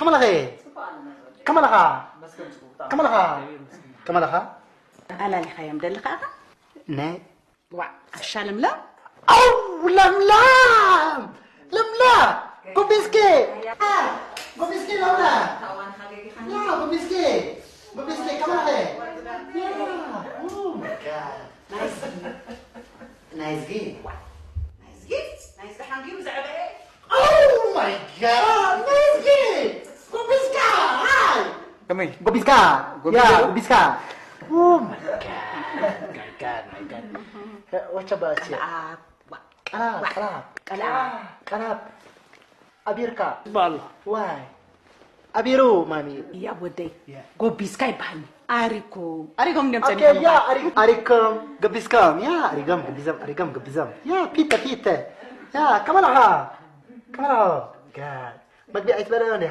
ከመለኸ? ከመለኻ? ከመለኻ? ከመለኻ? ኣላሊኻዮም ደለኻ ኣኻ? ናይ ዋዕ ኣሻ ለምለም። ኣው ለምለም! ለምለም! ጎቢስኪ! ጎቢስኪ ለምለም! ያ ጎቢስኪ! ጎቢስኪ ከመለኸ? ያ! ኡ፣ my God! ናይዝጊ ናይዝጊ ናይዝጊ ናይዝጊ ሓንጊሩ ዘዕበየ Oh my God! ናይዝጊ! ጎቢስካ! ሃይ! ከመይ? ጎቢስካ! ጎቢስካ ያ፣ ዶ? ጎቢስካ! Oh my God! My God, my God! What about you? ቀላብ፣ ቀላብ፣ ቀላብ። ቀላብ። ኣቢርካ። ይበሃል። ዋይ። ኣቢሩ፣ ማሚ። ያ ወደይ፣ ያ። ጎቢስካ ይበሃል። ኣሪኩም። ኣሪጎም ድዮም ኦኬ፣ ጸኒሖም ያ፣ ይበሃል። ኣሪ-፣ ኣሪኩም፣ ገቢስኩም። ያ፣ ኣሪጎም፣ ገቢዞም፣ ኣሪጎም፣ ገቢዞም። ያ፣ ፒተ፣ ፒተ። ያ፣ ከመላኻ? ከመላኻ? ጋድ። መግቢ ኣይትበልዑ እንዴ?